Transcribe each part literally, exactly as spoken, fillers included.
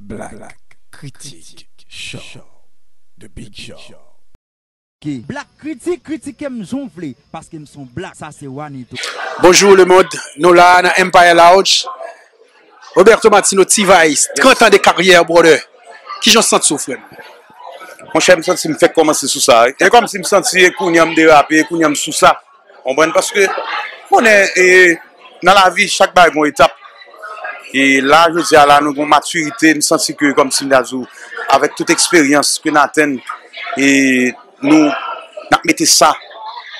Black Critic Show. The Big Show. Black Critic, kritike m jan w vle, paske m se yon black, sa se Wanito. Bonjou lemonn, nou la nan Empire Lounge. Roberto Martino, T-Vice, trant an de karyè, brother. Kijan w santi w, frè m? Monchè, m santi m fèk kòmanse sou sa. E kòmsi m santi e kounye a m derape, e kounye a m sou sa. Konprann? Paske, konnen, e, nan lavi, chak bagay gon etap. E la, jodi a la, nou gon matirite, m santi ke kòmsi m ta di w, avèk tout eksperyans ke n atenn, e nou, n ap mete sa,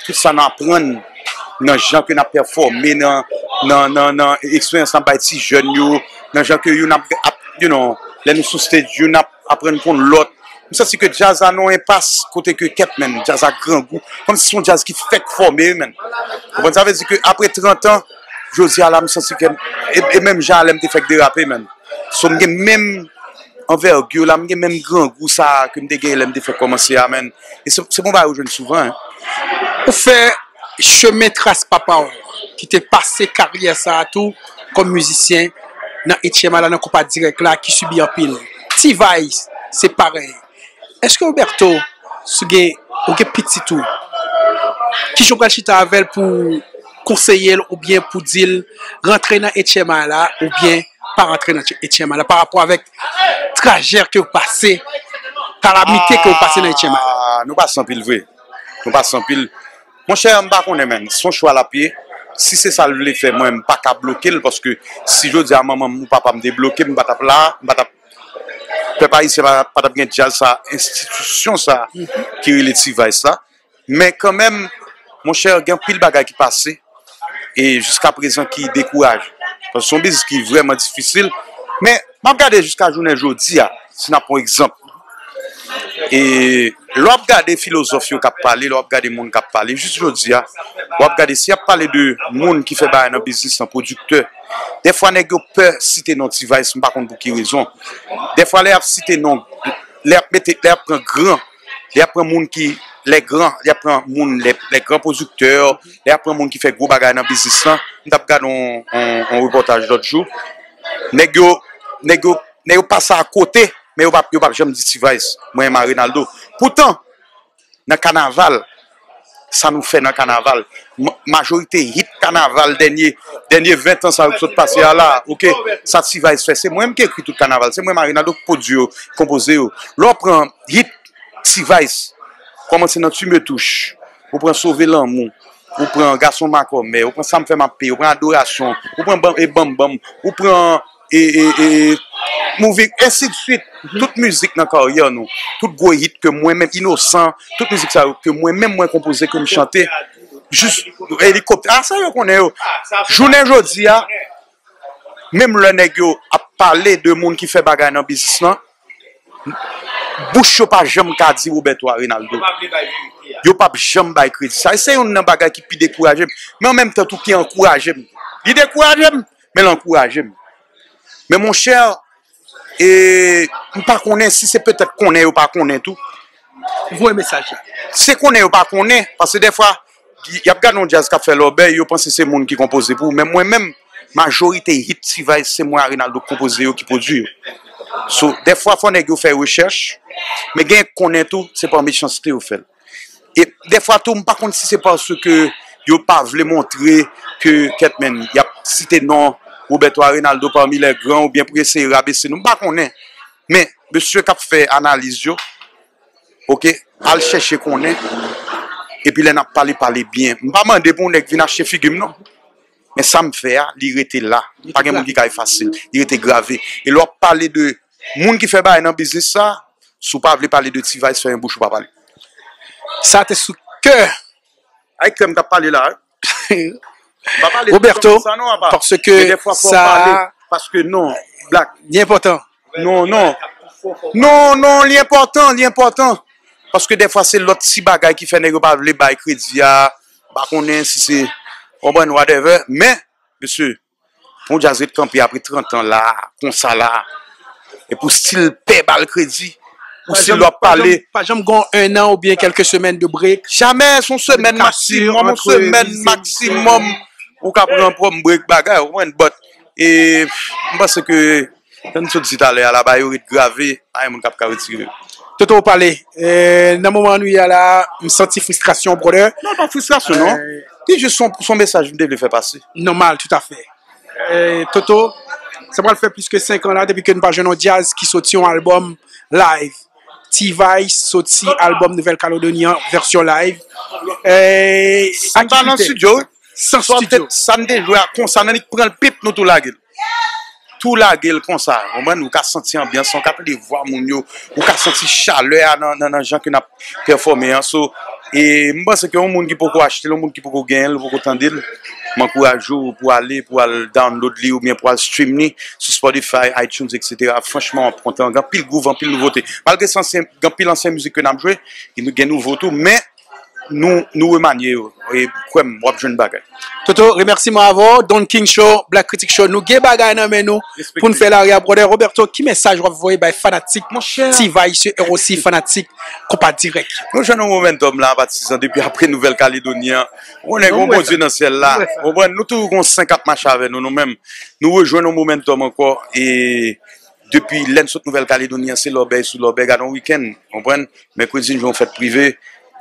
tout sa n aprann nan jan ke n ap pèfòme, nan, nan, nan, nan eksperyans n ap bay ti jèn yo, nan jan ke youn ap, ap, you know, lè nou sou stage, youn ap aprann konn lòt. M santi ke djaz la nan yon enpas kote ke kèt, menn, djaz la grangou. Kòmsi se yon djaz ki fèk fòme, menn. Ou konprann? Sa vle di ke apre trant an, jodi a la, m santi ke, e, e menm jan lè m te fèk derape, menn. So, m gen menm anvègi la, m gen menm grangou sa ke m te gen lè m te fèk kòmanse a, menn. E se, se bon bagay ou jwenn souvan, en. Ou fè chemen tras papa w, ki te pase karyè sa a tou kòm mizisyen nan H M A la, nan konpa dirèk la, ki sibi anpil. T-Vice, se parèy. Èske Roberto, si w gen, ou gen pitit ou, kijan w pral chita avè l pou konseye l oubyen pou di l rantre nan H M A la oubyen pa rantre nan H M A la pa rapò avèk trajè ke w pase, kalamite ke w pase nan H M A la? Ah, nou pase anpil vre. Nou pase anpil. Monchè, m pa konnen, menn. Se yon chwa l ap ye. Si se sa l vle fè, mwen, m pa ka bloke l, paske si jodi a manman m ou papa m te bloke m, m pa t ap la, m pa t ap, pèp ayisyen pa, pa t ap gen djaz sa, enstitisyon sa ki rele T-Vice la. Men kanmenm, monchè, gen anpil bagay ki pase e jiska prezan ki dekourajan. Paske se yon biznis ki vrèman difisil. Men, m ap gade jiska jounen jodi a, si n ap pran egzanp. E lè w ap gade filozòf yo k ap pale, lè w ap gade moun k ap pale, jis jodi a, w ap gade si y ap pale de moun ki fè bagay nan biznis lan, pwodiktè, dèfwa nèg yo pè site non T-Vice, m pa konn pou ki rezon. Dèfwa lè y ap site non, lè y ap mete, lè y ap pran gran, lè y ap pran moun ki, lè gran, lè y ap pran moun, lè, lè gran pwodiktè, lè y ap pran moun ki fè gwo bagay nan biznis lan. M t ap gade yon, yon, yon repòtaj lòt jou. Nèg yo, nèg yo, nèg yo pase akote, men yo p ap, yo p ap janm di T-Vice, mwen renmen Reynaldo. Poutan, nan kanaval, sa nou fè nan kanaval, ma-, majorite hit kanaval dènye, dènye ven tan sa yo k sot pase a la, oke, sa T-Vice fè, se mwen menm ki ekri tout kanaval, se mwen renmen Reynaldo ki pwodui yo, ki konpoze yo. Lè w pran hit T-Vice, kòmanse nan Tu me touches, ou pran Sove lanmou, ou pran Gason makòmè, ou pran Sa m fè m ap peye, ou pran Adorasyon, ou pran Ban-, e Banm Banm, ou pran e, e, e, Movie, ensidswit. Tout mizik nan karyè nou, tout gwo hit ke mwen menm, Inosan, tout mizik sa yo ke mwen menm mwen konpoze, ke m chante, jis Elikoptè. Ah, sa yo konnen yo. Jounen jodi a, menm lè nèg yo ap pale de moun ki fè bagay nan biznis lan, bouch yo pa janm ka di Roberto a Reynaldo. Yo p ap janm bay kredi sa. E se youn nan bagay ki pi dekouraje m. Men an menm tan tou ki ankouraje m. Li dekouraje m, men l ankouraje m. Men monchè, e, m pa konnen si se petèt konnen yo pa konnen tou. Voye mesaj la. Se konnen yo pa konnen, paske dèfwa, y ap gade yon djaz k ap fè lòbèy, yo panse se moun ki konpoze pou ou. Men mwen menm, majorite hit T-Vice, se mwen ak Reynaldo k konpoze yo, ki pwodui yo. So, dèfwa, fò nèg yo fè rechèch, men gen k konnen tou, se pa mechanste yo fè l. E dèfwa tou, m pa konn si se paske yo pa vle montre ke, kèt menn, y ap site non Roberto a Reynaldo parmi les grands oubyen pou eseye rabese nou, m pa konnen. Men, mesye k ap fè analiz yo, oke, al chèche konnen, epi lè n ap pale, pale byen. M pa mande pou yon nèg vin achte figi m, non. Men sa m fè a, li rete la. Pa gen moun ki ka efase l. Li rete grave. E lè w ap pale de moun ki fè bagay nan biznis sa, si w pa vle pale de T-Vice, fèmen bouch ou pa pale. Sa te sou kè. Ay, kè m k ap pale la, wi. M pa pale Roberto, sa non, apa. Paske Men dèfwa fò w sa pale, paske non, Black. Li enpòtan. Non, non. Non, non, li enpòtan, li enpòtan. Paske dèfwa se lòt ti bagay ki fè nèg yo pa vle bay kredi a. M pa konnen si se, konprann, whatever. Men, mesye, pou yon djaz ret kanpe apre trant an la, konsa la, e pou stil pè ba l kredi, ou stil l ap pale. Pa janm gon un an oubyen kèlke semèn de break. Jamè, se yon semèn maksimòm, yon semèn maksimòm. Ou ka pran pwòp break bagay, ou konprann, but, e, m panse ke Jan n sot di talè a la, bagay yo ret grave, pa gen moun k ap ka retire yo. Toto, ou pale. Eh, nan moman nou ye a la, m santi fristrasyon, brother. Non, pa fristrasyon, non. Eh, li jis son, son mesaj m te vle fè pase. Nòmal, toutafè. Eh, Toto, sa pral fè plis ke senk an la depi ke n pa jwenn yon djaz ki soti yon albòm live. T-Vice soti albòm Nouvèl Kaledoni an vèsyon live. Eh, aktivite. San studio, wi. San studio. Sa n te jwe a konsa, nan li pran l pip, nou tou lage l. Tou lage l konsa, konprann? Ou ka santi anbyans lan, ou ka tande vwa moun yo, ou ka santi chalè a nan, nan, nan jan ke n ap pèfòme an. So, e m panse ke yon moun ki poko achte l, yon moun ki poko genyen l, poko tande l, m ankouraje w pou ale, pou al download li oubyen pou al stream li sou Spotify, iTunes, et cetera. Franchman, w ap kontan. Gen anpil gwouv, anpil nouvote. Malgre se ansyen, gen anpil ansyen mizik ke n ap jwe, e nou gen nouvo tou, men nou, nou remanye yo. E kwè m, w ap jwenn bagay. Toto, remèsiman avè w. Don King Show, Black Critic Show, nou gen bagay nan men nou pou n fè lari a, brother. Roberto, ki mesaj w ap voye bay fanatik T-Vice yo e osi fanatik Konpa Dirèk yo? Nou jwenn yon momentum la, patizan, depi apre Nouvèl Kaledoni an. Ou konnen gen yon Bondye nan syèl la. Ou konprann? Nou toujou gen yon sen k ap mache avè nou, nou menm. Nou rejwenn yon momentum ankò, e depi lè n sot Nouvèl Kaledoni an, se lòbèy sou lòbèy, gade yon wikenn, konprann? Mèkredi, n jwe yon fèt prive,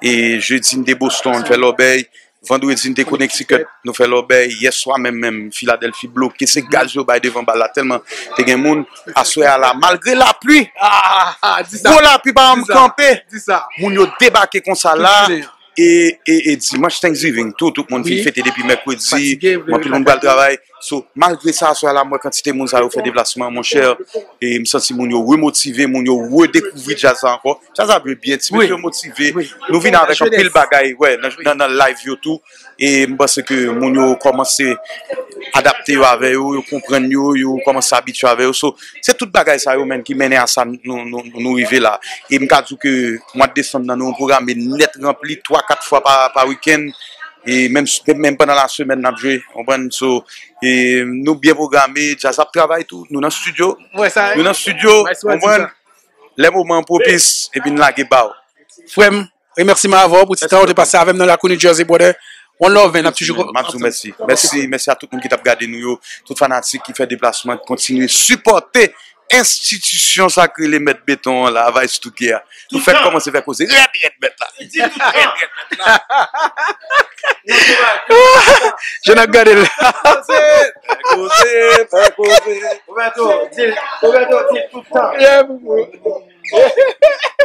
e jedi, n te Boston, n fè lòbèy, vandredi, n te Connecticut, nou fè lòbèy, yèswa menm, menm, Filadèlfi bloke, se gaz yo bay devan bal la, tèlman te gen moun, aswè a la, malgre lapli, gwo lapli pa janm kanpe, moun yo debake konsa la, e, e, e dimanch Thanksgiving tou, tout moun fin fete depi mèkredi, anpil moun pral travay. So, malgre sa, aswè a la, m wè kantite moun sa yo fè deplasman, monchè, e m santi moun yo remotive, moun yo redekouvri djaz la ankò. Djaz ap jwe byen, ti mesye yo motive. Nou vin avèk anpil bagay, wè, nan, nan, nan live yo tou. E m panse ke moun yo kòmanse adapte yo avè yo, yo konprann yo, yo kòmanse abitye avè yo. So, se tout bagay sa yo menm ki mennen a sa nou, nou, nou rive la. E m ka di w ke mwa desanm nan, nou pwograme nèt ranpli twa, kat fwa pa, pa wikenn. E menm, menm pandan lasèmèn n ap jwe, konprann? So, e nou byen pwograme, djaz ap travay tou. Nou nan studio. Nou nan studio, konprann? Lè moman an pwopis, epi n lage ba w. Frè m, remèsiman avè w pou ti tan ou te pase avè m nan lakou New Jersey, brother. One love, man. N ap toujou. M ap di w mèsi. Mèsi, mèsi a tout moun ki t ap gade nou yo, tout fanatik ki fè deplasman, ki kontinye sipòte enstitisyon sa k rele Mèt Beton an la, Vice Touquet a. Nou fèk kòmanse fè koze rèd, rèd, mèt la. Li di tout tan. Rèd, rèd, mèt la. Jan n ap gade l. Fè koze, fè koze. Roberto, di l, Roberto, di l tout tan. Yeah, bro.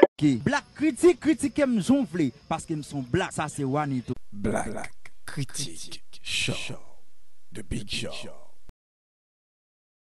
Ok. Black Critic, kritike m jan w vle, paske m se yon black, sa se Wanito. Black Critic Show, The Big Show.